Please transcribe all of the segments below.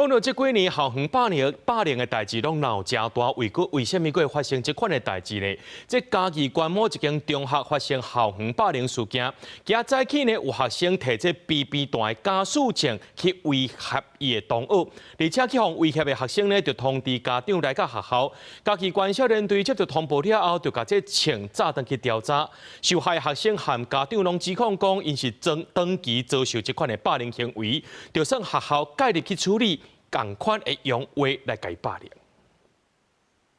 講到這幾年校園霸凌霸凌的代誌攏鬧誠大，為閣為啥物閣會發生這款的代誌呢？這嘉義縣某一間中學發生校園霸凌事件，今仔早起呢有學生提這 BB 彈的加速槍去威脅伊的同學，而且去予威脅的學生呢，就通知家長來到學校。嘉義縣少年隊接到通報了後，就共這槍紮轉去調查。受害學生和家長攏指控講，𪜶是長長期遭受這款的霸凌行為，就算學校介入去處理，仝款會用話來共伊霸凌。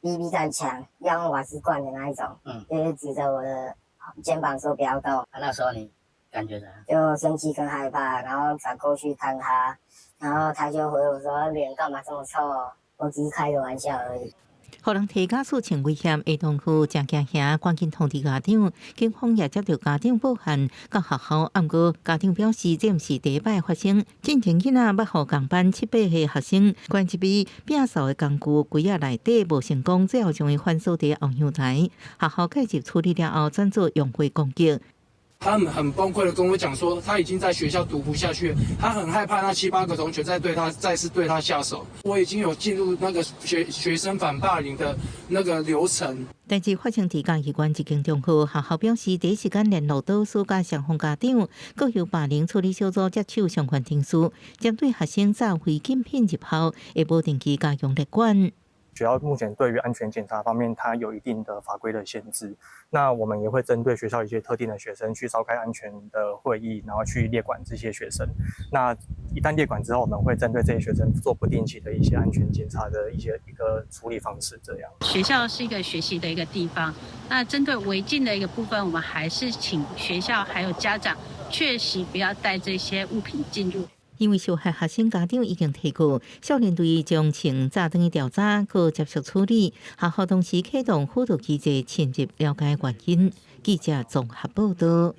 BB 彈槍要用瓦斯罐的那一種，就是指着我的肩膀說不要動。啊，那時候你感覺怎樣？就生氣跟害怕，然後轉過去看他，然後他就回我說臉幹嘛這麼臭？我只是開個玩笑而已。予人提加速槍威脅，下同學誠驚嚇，趕緊通知家長。警方也接到家長報案，到學校，毋過家長表示這毋是第一擺發生。進前囡仔捌予仝班七八歲學生關一枚摒掃的工具櫃仔內底無成功，最後將伊反鎖佇後陽台。學校介入處理了後，轉做用火攻擊。他們很崩潰的跟我講說，他已經在學校讀不下去，他很害怕那七八個同學再對他再次對他下手。我已經有進入那個學生反霸凌的那個流程。代誌發生佇嘉義縣一間中學，學校表示第一時間聯絡導師佮雙方家長，閣由霸凌處理小組接手相關程序，針對學生詐違禁品入校，會無定期加強列管。學校目前對於安全檢查方面，它有一定的法規的限制。那我們也會針對學校一些特定的學生去召開安全的會議，然後去列管這些學生。那一旦列管之後，我們會針對這些學生做不定期的一些安全檢查的一個處理方式。這樣。學校是一個學習的一個地方。那針對違禁的一個部分，我們還是請學校還有家長確實不要帶這些物品進入。因為受害學生家長已經提告，少年隊將槍紮轉去調查，閣接受處理。學校同時啟動輔導機制，深入了解原因。記者綜合報道。